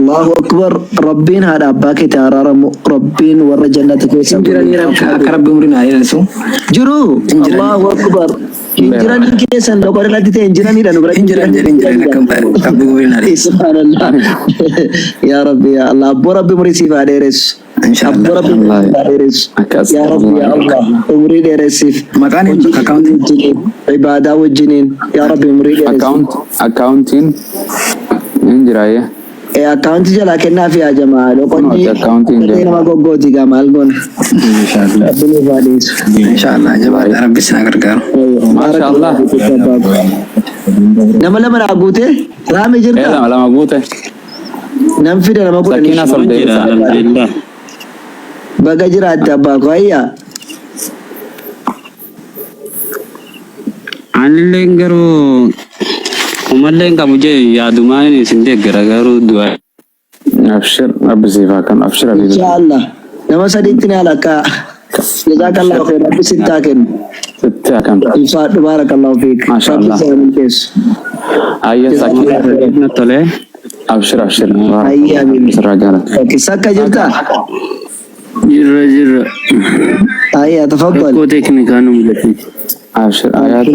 Allahu akbar, Rabbiin haadha abbaa keeti haa araaramu, Rabbiin warra jannata keessa Hin jiranii godhu. akka Rabbi umrii naa dheeressu. Jiru. Hin jiranii. Allahu akbar. Hin jiranii keessan loqoda irratti ta'e hin jiraniidha nu biratti. Hin jiran jedhe hin jiran akka Rabbi umrii naa dheeressu. Subhanallah. Yaa Rabbi yaa Allah, abboo Rabbi umurii siif haa dheeressu. Inshaallah. Abboo Rabbi umurii siif haa dheeressu. Akkas. Yaa Rabbi yaa Allah, umurii dheeressiif. Maqaan eenyu Hojii akkaawuntiin? wajjiniin, ibaadaa wajjiniin, yaa Rabbi umurii dheeressiif. Akkaawuntiin hin jiraayee. Akkaawuntii jalaa kennaa fi yaa jamaa. Loqonni Kunooti akkaawuntiin akka ta'e jira. nama goggooti gaa maal goona. Inshaallah. Rabbi nuuf haa dhiisu. Inshaallah jabaadha Rabbi isin haa gargaaru. Maasha Allah. Nama lama naa guute, Raame Ee jirta? lama lama guute. Nan fida nama 10. Sakiina Jira Soldeessa. alhamdulillah. Baga jiraatte abbaa koo, ayyaa. Anilleen garuu umalleen qabu jee yaadumaan isin deeggara garuu du'a. Abshir, Rabbi siif haa kennu. Abshir Habibi. Inshaallah. Nama sadiitti ni alakkaa. Jazakallahu khair. Rabbi sitti haa kennu. Sitti haa kennu. Ulfaadhu, barakallahu fiik. Maasha Rabbi Allah. si haa milkeessu. Ayya Sakiina. Jazakallahu khair. Na tole. Abshir abshir. Ayya habibi. Sirraa jaalata. Okay, Sakka jirta? Jirra jirra. Ayya, tafaddal. Rakkoo teeknikaa nu mudate. Abshir ayaati.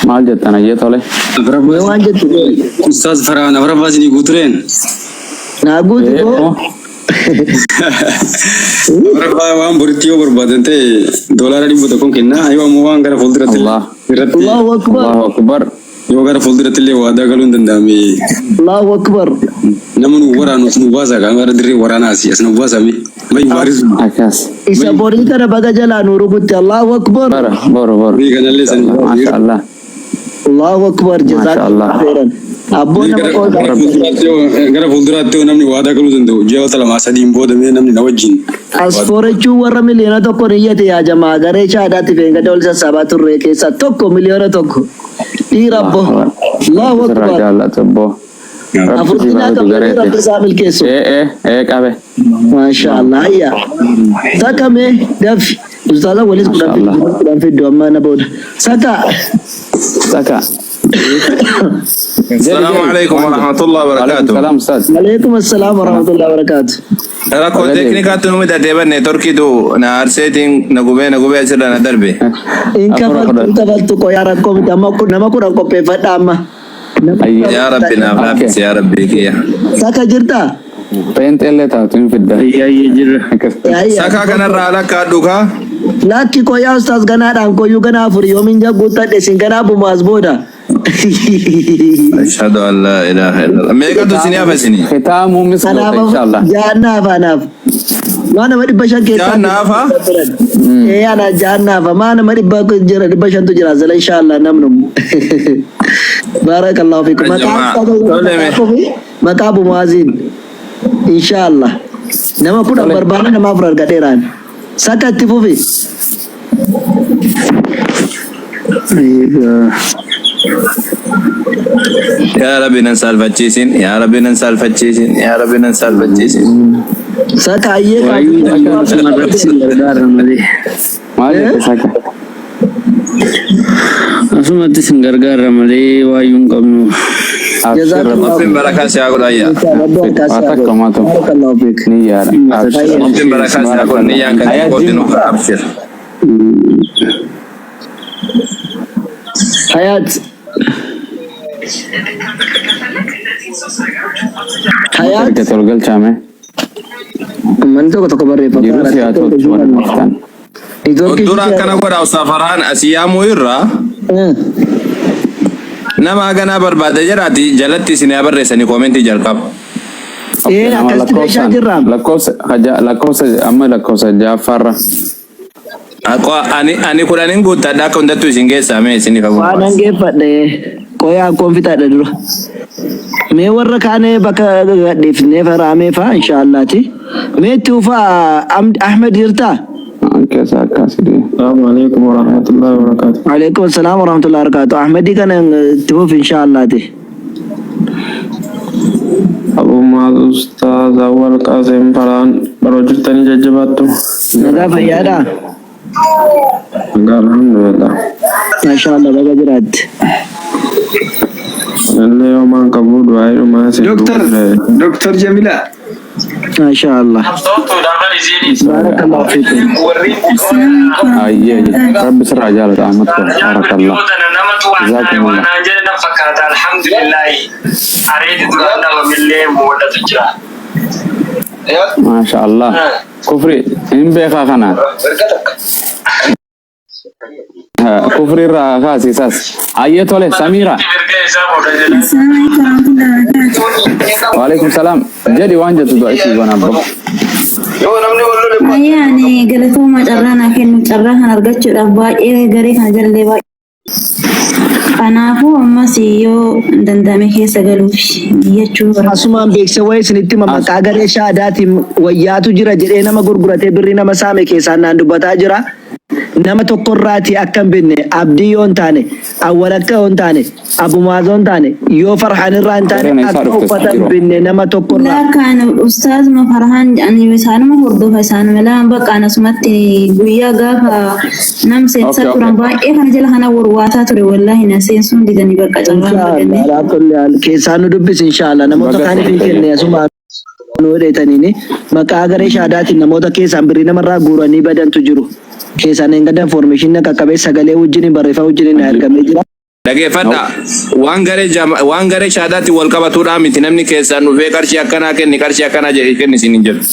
Maal jettan ayyee tole? Mee waan jettu Ustaaz Farhaan afuraffaa isinii guutureen. Naa guuti Ee koo. oo. Afuraffaa waan boritti yoo barbaadan ta'e $100 kennaa. Yoo ammoo waan gara fuulduratti Allah. irratti Allahu akbar. Allahu akbar. yoo gara fuulduratti illee waadaa galuu hin danda'ame Allahu akbar. nama nu waraanu as nu baasa kan gara dirree waraanaa asii as nu baasa mee may baarisu Akkas. Isa borii kana baga jalaa nu rukutte. Allahu akbar. Bara boru boru. Borii kanallee san Maasha Allah. Allahu akbar. Maasha Jazakallahu Allah. khairan. Abboo nama gara qooda. gara fuulduraatti yoo gara fuulduraatti yoo namni waadaa galuu danda'u ji'oota lamaa sadiin booda mee namni na wajjin As foorechuu warra 1,000,000 iyyate yaa jamaa, garee shaadaatti feengada ol sassaabaa turre keessaa tokko 1,000,000. Dhiira abbo. Allahu Sirraa akbar. jaallatu abboo. Rabbi Afurti siif naa haa fidu qabdanii gareete. Rabbi isaa milkeessu. Ee ee ee qabe. Maasha Allah. Hayya. Takka mee dafi. Ustaaza walis Maasha 10 fiddu, Allah. 10 fiddu amma na booda. Saka. Saka. Jedhi السلام jedhi. عليكم Waan jedhu. ورحمة الله Waalaikum وبركاته. salaam ustaaz. Alaikum assalam wa rahmatullahi wa barakatuh. Rakkoo Baga deebi. teeknikaatti nu midhatee neetworkiitu na aarseetiin na gubee na gubee asirra na darbe. In Afura kafaltu 10. in kafaltu qoyaa rakkoo miti amma nama 10 qopheeffadha amma. Nama Ayyee. 10 Yaa Rabbi naaf Okay. laaffisi yaa Rabbi kiyya. Saka jirta? Peenxeellee taatu hin fidda. Ayya ayya jirra. Akkas. Ayya. Sakaa kanarraa lakkaadhu kaa. Lakki qoyaa ustaaz ganaadhaan koyyuu ganaa afur yoomiin guuttadhe isin ganaa bumaas booda. Ashhadu an laa ilaaha illallah. Meeqatu isinii hafa isinii? Khitaamuu mis goota Kanaaf inshallah. jaannaaf anaaf. Maa nama 500 keessaa Jaan naafa? Ee ana jaannaafa maa nama dhibba jira 500tu jira zala inshallah namnu. Barakallahu fiikum. Maqaa Jamaa. Tole mee. maqaa Abu Muaziin inshallah. Nama 10 Tole. barbaada nama afur argadheeraan. Saka itti fufi. Egaa. Yaa Rabbi nan saalfachiisin. Yaa Rabbi nan saalfachiisin. Yaa Rabbi nan saalfachiisin. Saka ayyee Waayyuu kaafuu. qabnu asuma irratti sin gargaarra malee. Maal jette Saka? Asumatti sin gargaarra malee waayyuu hin qabnu. Abshir Jazakallahu Rabbi. Rabbiin barakaa si haa godhu ayyaa. Rabbi harkaa si Waa haa takka godhu. maatu. Barakallahu fiik. Niyyaadha. Abshir. Rabbiin barakaa si haa godhu. Niyyaan kan Ayaa kootti nu jimma. abshir. Hayat. Hayat. Erga ol galchaame. Manni tokko tokko barreeffama. Jiruu si haa tolchu warri dhuftan. Neetwoorkii Dura akkana godha Ustaaz Farhaan asii yaamuu irraa nama haganaa barbaada jedhaati jalatti isin haa barreessanii koomentii jalqaba. Ee Nama akkasitti meeshaa lakkoofsaan jirraam. lakkoofsa lakkoofsa amma lakkoofsa ja'affaarra. Ani 10n guuttadha akka hundattuu isin keessaa mee isiniif Waan haguugaas. hangeeffadhe qoyaa koonfitaadha dura. Mee warra kaanee bakka gadhiifnee faraamee faa inshaallaati. Mee itti ufaa Ahmed jirtaa? Keessa akkasii. Assalamu alaikum warahmatullahi wabarakatuh. Alaikum assalam warahmatullahi wabarakatuh. Ahmedii kana itti fufi inshaallaati. Abu Muaz Ustaaz Awwal Qasim Farhaan baroo jirtanii jajjabaattu. Nagaa fayyaadhaa? Nagaa alhamdulillah. Maashaallah baga jiraatte. Illee homaan qabu du'aa isin Doktar Doktar Jamila. Maasha Allah. Barakallahu fiikum. Ayyee ayyee. Rabbi sirraa jaalata Ahmad koo. Barakallah. Jazakumullah. Maasha Allah. Kufri hin beekaa kana. Kufri irraa kaasi isas. Ayyee tole Samiira. Assalamu alaikum warahmatullahi wabarakatuh. Waalaikum salaam. Jedhi waan jettu du'a isii goona abbo. Ayyaa ani galatooma carraa naa kennu carraa kana argachuudhaaf baay'ee garee kana jalallee baay'ee. Kanaafuu ammas yoo danda'ame keessa galuuf jechuu barbaada. Asumaan beeksisa wayii isinitti hima maqaa garee shaadaatiin wayyaatu jira jedhee nama gurguratee birrii nama saame keessaan naan dubbataa jira. Nama tokkorraatii akka hin binne abdii yoo hin taane awwal akka yoo hin taane abumaaz yoo hin taane yoo farhaan irraa hin taane Gareen eessaa akka dhufte uffata hin jiru? binne nama tokkorraa. Laakaan ustaazuma Farhaan ani isaanuma hordofa isaanuma laan bakka anasumatti guyyaa gaafa nam seensaa Okay, turan okay. baay'ee kana jala kana warwaataa ture wallaahi na seensuun didanii bakka carraan Inshaallah arganne. alaa kulli haal keessaa nu dubbisi inshaallah namoota Baga kaaniif hin seente kenne asumaan nu godheetaniini maqaa garee shaadaatiin namoota keessaan birrii namarraa guuranii badantu jiru. Keessaan hin gadda information qaqqabee sagalee wajjin barreeffama wajjin na ergamee jira. Dhageeffadhaa. Waan garee jama- waan garee shaadaatti wal qabatuudhaa miti namni keessaan dhufee qarshii akkanaa kenni qarshii akkanaa jedhee kenni isin hin jedhu.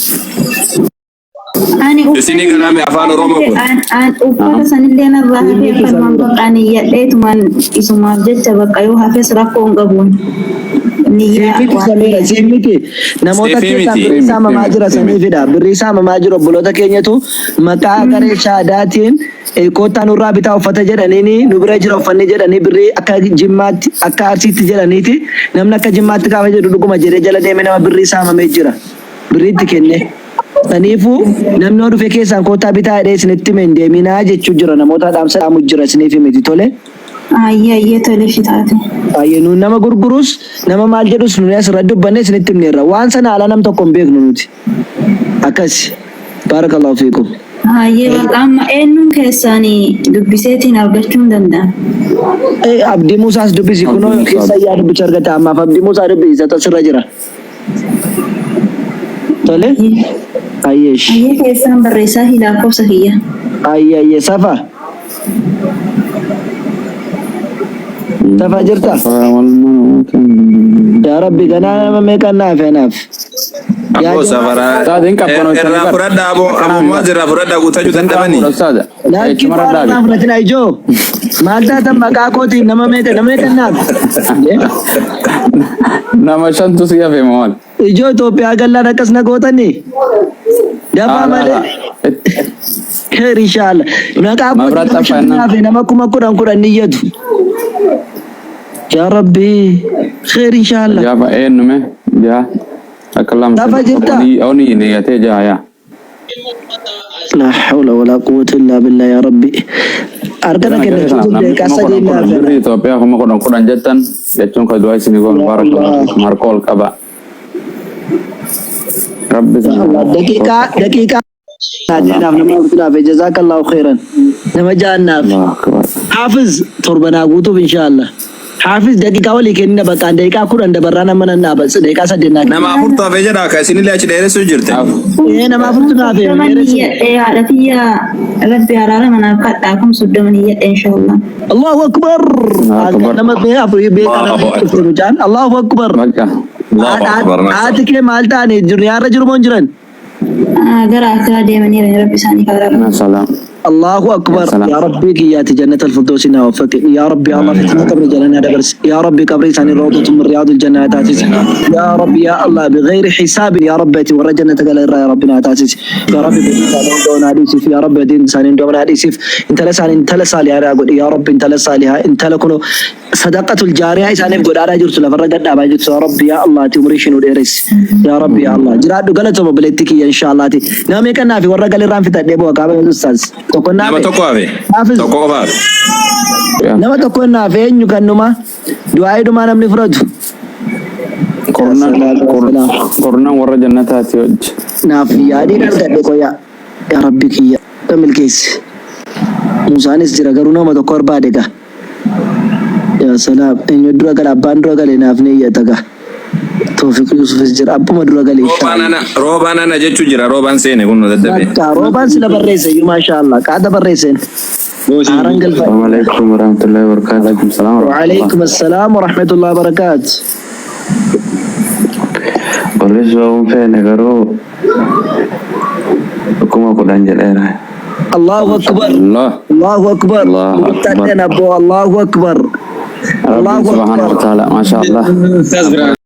Ani Isinii galaame afaan Oromoo kun. An uffata sanillee narraa hafee kanumaan bakka ani yadheetumaan isumaaf jecha bakka yoo hafes rakkoo hin qabuun. Niyyaa Siif miti waan Samiira, siif miti. Namoota Siif keessaan miti. birrii saamamaa jira saniifidha. Birrii saamamaa jiru obboloota keenyatu maqaa garee shaadaatiin Koottaa nurraa bitaa uffata jedhaniini nu bira jira uffanni jedhanii birrii akka Jimmaatti akka Arsiitti jedhaniiti namni akka Jimmaatti gaafa jedhu dhuguma jedhee jala deemee nama birrii saamamee jira. Birrii itti kennee. Saniifuu namni yoo dhufe keessaan koottaa bitaa jedhee isinitti hime hin deeminaa jechuu jira namoota dhaamsa dhaamu jira isiniif miti tole. Ayyee ayyee tole ishi taate. Baay'ee nuun nama gurgurus nama maal jedhus nuni asirra dubbanne isinitti himneerra. Waan sana alaa nam tokko hin beeknu nuti. Akkasi. Baarakallahu fiikum. Hayyee bakka amma eenyuun keessaan dubbiseetiin argachuu hin danda'a. Abdii Muusaas dubbisi kunoo Abdii Muusaa. keessa yaa dubbicha argata ammaaf Abdii Muusaa dubbisi isatu asirra jira. Tole. Ayyeesh. Hayyee keessaan barreessaa fi lakkoofsa kiyya. Ayyee ayyee safa. Safa jirta? Yaa Rabbi ganaa nama meeqan naaf anaaf. Yaa Aboo jamaa safaraa Ustaaz hin qabbanootanii irraa bar. fudhadhaa aboo Akkanaa aboo miti maal bar. irraa fudhadhaa guutachuu Isin dadhabanii. qaanfuudha ustaaza. Lakkii Echumara faana dhaabi. naaf fudhatina ijoo. Maal taatan maqaa kootiin nama meeqa nama meeqa naaf. Nama shantu si hafe maal? Ijoo Itoophiyaa gallaan akkas na gootanii. Dafaa malee. Kheer inshaalla. Maqaa kootiin Mabrat nama shan xafa naaf nama 10,000 10 niyyatu. Yaa Rabbi kheer inshaalla. Jaafa eenyume jaa akka lama Lafa jirta? oni niyyatee jaa yaa. La hawla wala quwwata illa billah ya Rabbi. Harka na Kana kenna garee kanaaf jechuun namni daqiiqaa kuma sadii kudhan naaf kudhan fedha. birrii Itoophiyaa 10,000 10 jettan jechuun kan du'aa isinii goonu Ya baarakallahu Allah. fiikum harka ol qaba. Rabbi Ya Allah daqiiqaa daqiiqaa naaf nama naaf jazakallahu khairan. Nama ja'an naaf. Allahu akbar. Hafiz torba naa guutuuf inshallah. Hafiz daqiiqaa walii kennina bakkaan daqiiqaa 10 dabarraa nama nan dhaaba daqiiqaa 8 naa Nama kenna. afurtu hafee jedha akka isinillee achi dheeressuu jirtan. Ee nama afurtu naaf Soddoma dheeressina. niyyadhee haadha tiyya rabbi araara manaaf kadhaa kun soddoma niyyadhe inshallah. Allahu akbar. Allahu akbar. Nama bee afurii bee kana Allahu dhufte akbar. mucaan. Allahu akbar. Bakka. Allahu akbar. Haati kee maal ta'ani duniyaarra jiru moo hin jiran? Gara akiraa deemaniiru rabbi isaaniif haa araaramu. Ya salaam. Allahu Ya akbar salaam. yaa rabbii kiyyaati jannata alfirdoosi naa waffaqi yaa rabbi Allah fitna qabri jala naa dabarsi yaa rabbi qabri isaanii rawdatu min riyaadil janna naa taasisi yaa rabbi yaa Allah bighayri hisaabin yaa rabbi ati warra jannata gala irraa yaa rabbi naa taasisi yaa rabbi badii isaanii hunda naa dhiisiif yaa rabbi badii isaanii hunda naa dhiisiif intala isaanii intala saalihaa naa godhi yaa rabbi intala saalihaa intala kuno Sadaqatul jaariyaa isaaniif godhaadhaa jirtu lafarra gad dhaabaa jirtu yaa Rabbi yaa Allah ati umrii ishii nu dheeressi yaa Rabbi yaa Allah jiraadhu galatoma obboleetti kiyya insha Allah ati nama meeqa naafi warra galirraan fixadhee bu'a kaaba ustaaz tokko Nama naafe tokko hafe. Hafiz Tokko qofa hafe. nama tokko naafe eenyu kan dhumaa du'aa'ii dhumaa namni fudhatu yaa Kurnan salaatu wassalaam kurnan warra jannataati hojji. naaf yaadiin argadhe qoyaa yaa Rabbi kiyya na milkeessi Musaanis jira garuu nama tokko barbaade gaa. Yaa Salaam. Eenyu dura gala abbaan dura gale naaf ni iyyata gaa. Toofiq Yuusufis jira abbuma dura gale Roobaan inshaallah. ana roobaan ana jechuu jira roobaan seene kun daddabe. Bakka roobaan sila barreesse iyyuu maashaallah qaada barreesseen. Haaraan galfadhe. Assalamu alaikum warahmatullahi wabarakatuh. Alaikum salam warahmatullah. وعليكم السلام ورحمة الله وبركاته. Olis waan feene garuu 10,000 jedheera. الله أكبر. Allah. الله أكبر. الله أكبر. أبو الله أكبر. Rabbiin الله subhanahu wa أكبر. ta'ala masha Allah. Ustaaz biraa.